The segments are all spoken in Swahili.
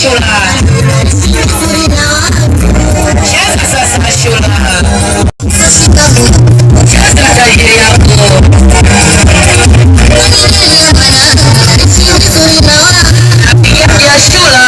Ashura. Cheza sasa Ashura. Cheza tajiri yangu. Napigia Ashura. Kamata DJ, kamata DJ, kamata DJ. Wacha bosi. Piga Ashura.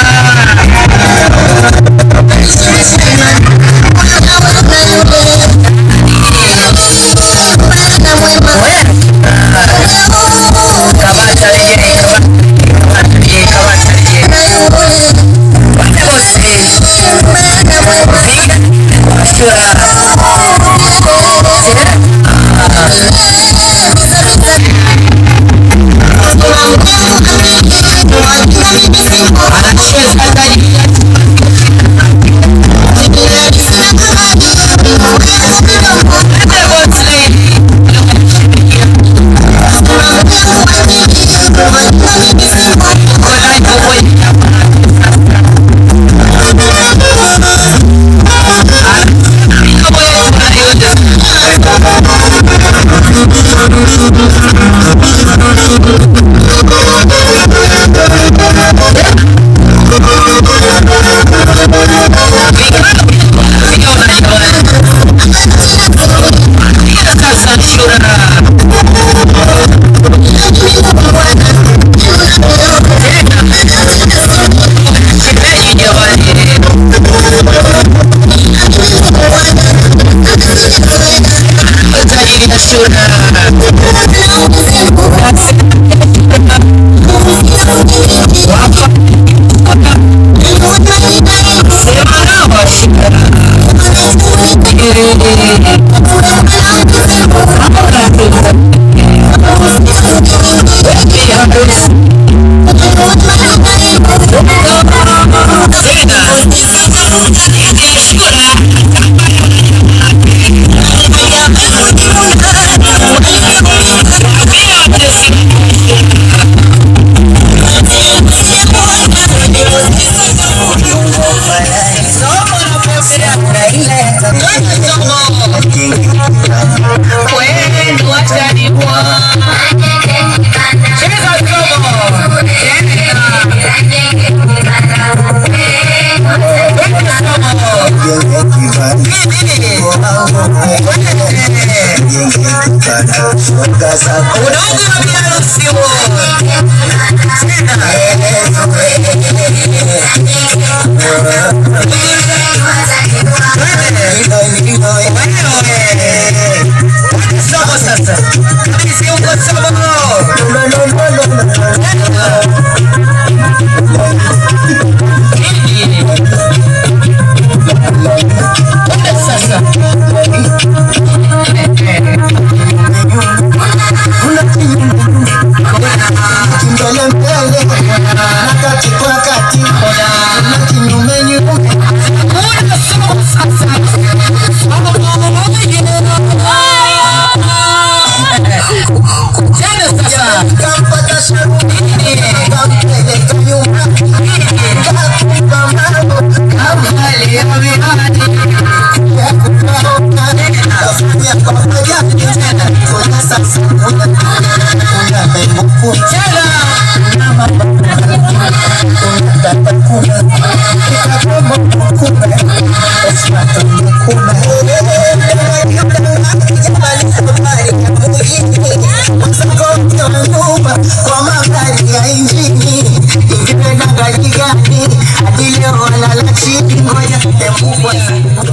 Anacheza tajiri. Twende boss lady. Uko live kwenye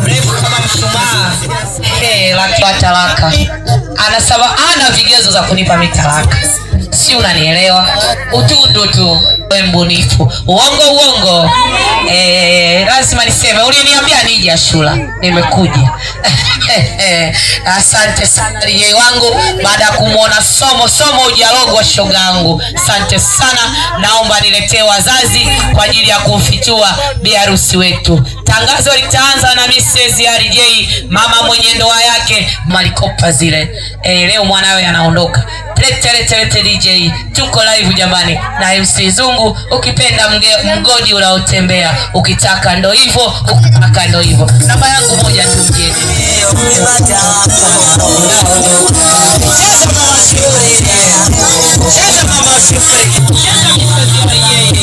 Mrefu kama mshumaa. Hey, laki talaka. Anasema ana vigezo za kunipa mimi talaka. Si unanielewa? Utundu tu, wewe mbunifu. Uongo uongo. Lazima niseme uliniambia nije Ashura. Nimekuja. Asante sana DJ wangu, baada ya kumuona somo hujalogwa shogangu. Asante sana, naomba niletee wazazi kwa ajili ya kumfichua bi harusi wetu. Tangazo litaanza na Mrs. RJ, mama mwenye ndoa yake malikopa zile. Leo mwanawe anaondoka. Lete lete lete DJ, tuko live jamani na MC Zungu. Ukipenda mgodi unaotembea, ukitaka ndo hivyo, ukitaka ndo hivyo. Namba yangu moja tu mjeni. Cheza mama shule. Cheza mama shule. Cheza Mrs. RJ.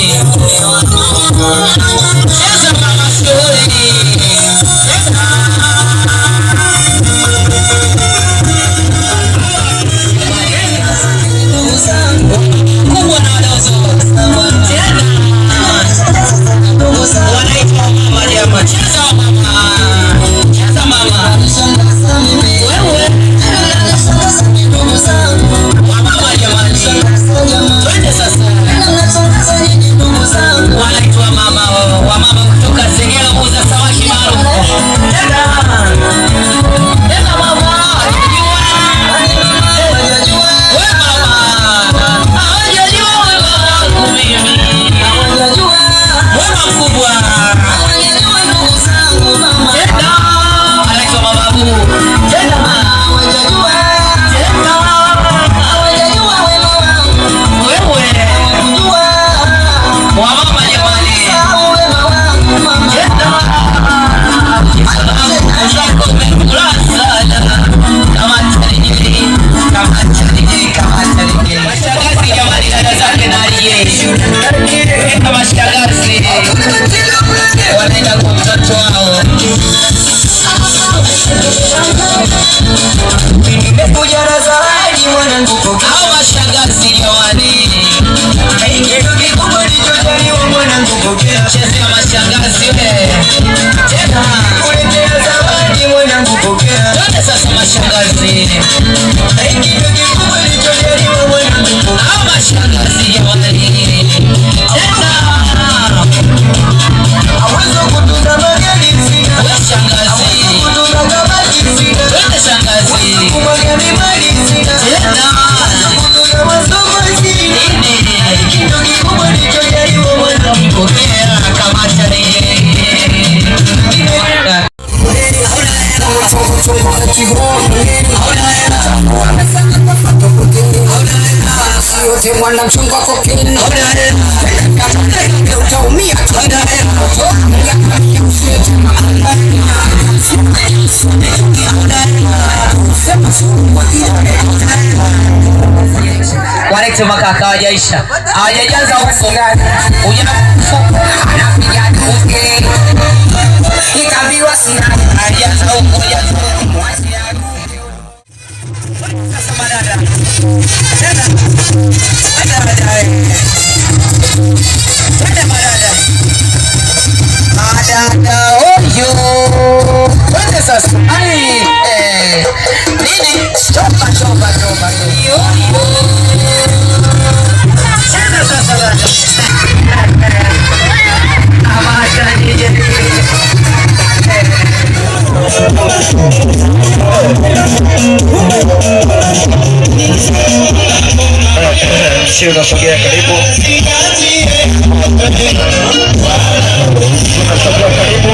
Wanaenda kwa mtoto wao. Nimekuja na zawadi mwanangu, pokea. Hao mashangazi jamani. Kitu kikubwa nilichojaliwa mwanangu, pokea. Chezea mashangazi we. Tena. Kuletea zawadi mwanangu, pokea. Twende sasa mashangazi. Kitu kikubwa nilichojaliwa mwanangu, pokea. Hao mashangazi jamani. Tena. Hawezi kutunza magari sina. We shangazi. Hawezi kutunza kabati sina. Twende shangazi. Kumwaga mimali sina. Tena. Kutunza masomo sina. Nini? Kitu kikubwa nilichojaliwa mwanangu, pokea. Kamata nini? Yote mwana mchungwa kokeni utaumia Walete makaka hawajaisha. Hawajajaza huko. Ujafu. Anapiga duke ikaambiwa sina Hawajaza huko. Hawajaza huko. Sasa madada. Tena. Madada. Twende madada. Madada oyo. Twende sasa. Ai, eh. Nini? Chopa chopa chopa. Yo yo. Cheza sasa dada. Amata nije. Sio, unasogea karibu, unasogea karibu.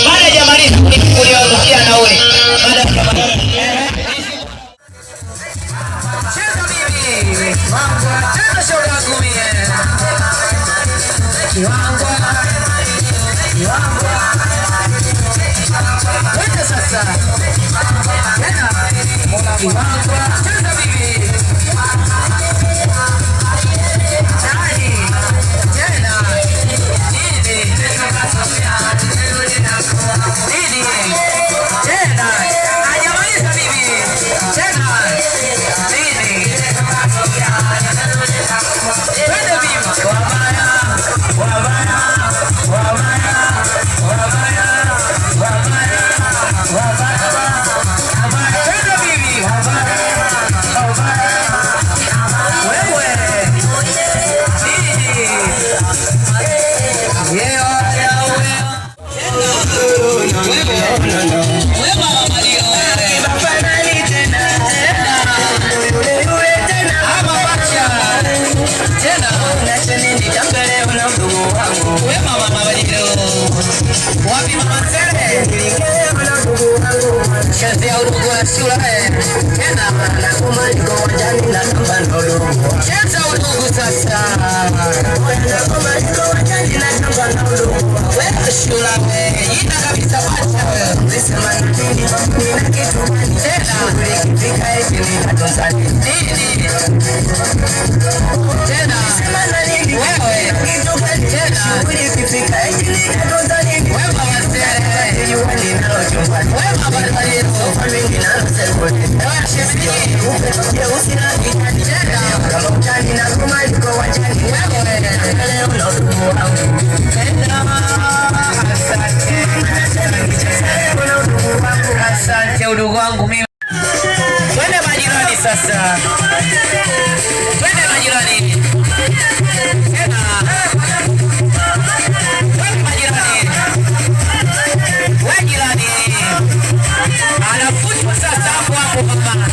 Baada ya jamaliza kuliangukia na ule. Baada ya jamaliza. Cheza bibi. Cheza shoga yangu mie. Kiwangwa. Kiwangwa. Twende sasa. Tena. Kiwangwa. Cheza bibi. Nani? Tena. Nini? Nini? Tena. Hajamaliza bibi. Tena. Nini? Twende bibi. Wabaya, wabaya, wabaya, wabaya, wabaya, wabaya, wabaya. Twende bibi. Wabaya, wabaya. Wewe. Nini? Yeah, yeah, wewe. Mama Maria, wewe. Tena. Ama pacha. Tena. We mama Maria. Wapi mama Sere? Chezea udugu wa shule. Tena. Cheza udugu sasa. Wewe shula we. Ina kabisa pacha wewe. Tena. Nini? Tena. Wewe. Tena. Wewe mama Sere. Wewe mama Maria. Wewe shemeji. Tena. Wewe. Tena. Asante. Asante udugu wangu mimi. Twende majirani sasa. Twende majirani. Tena. Twende majirani. We jirani. Anafutwa sasa hapo hapo mama.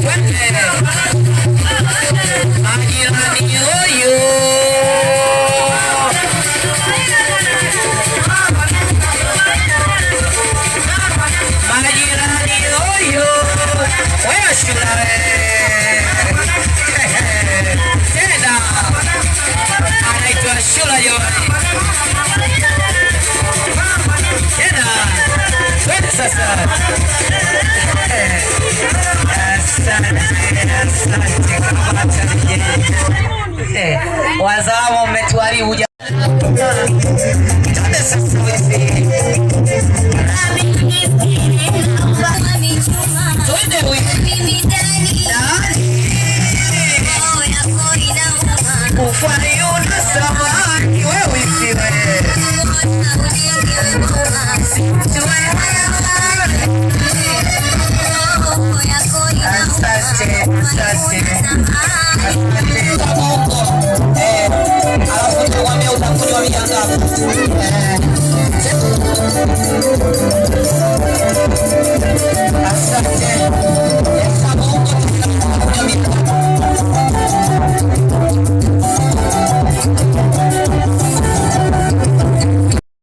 Twende. Majirani oyo. Majirani oyo. Wewe shula we. Tena. Anaitwa Shula jamani. Tena. Twende sasa. Asante, asante. Wazao mmetuharibu jamani. Twende wifi. Kufaniona samaki wewe wifi wewe. Asante, asante. Asante. Alafu nitakwambia utakunywa bia ngapi. Asante.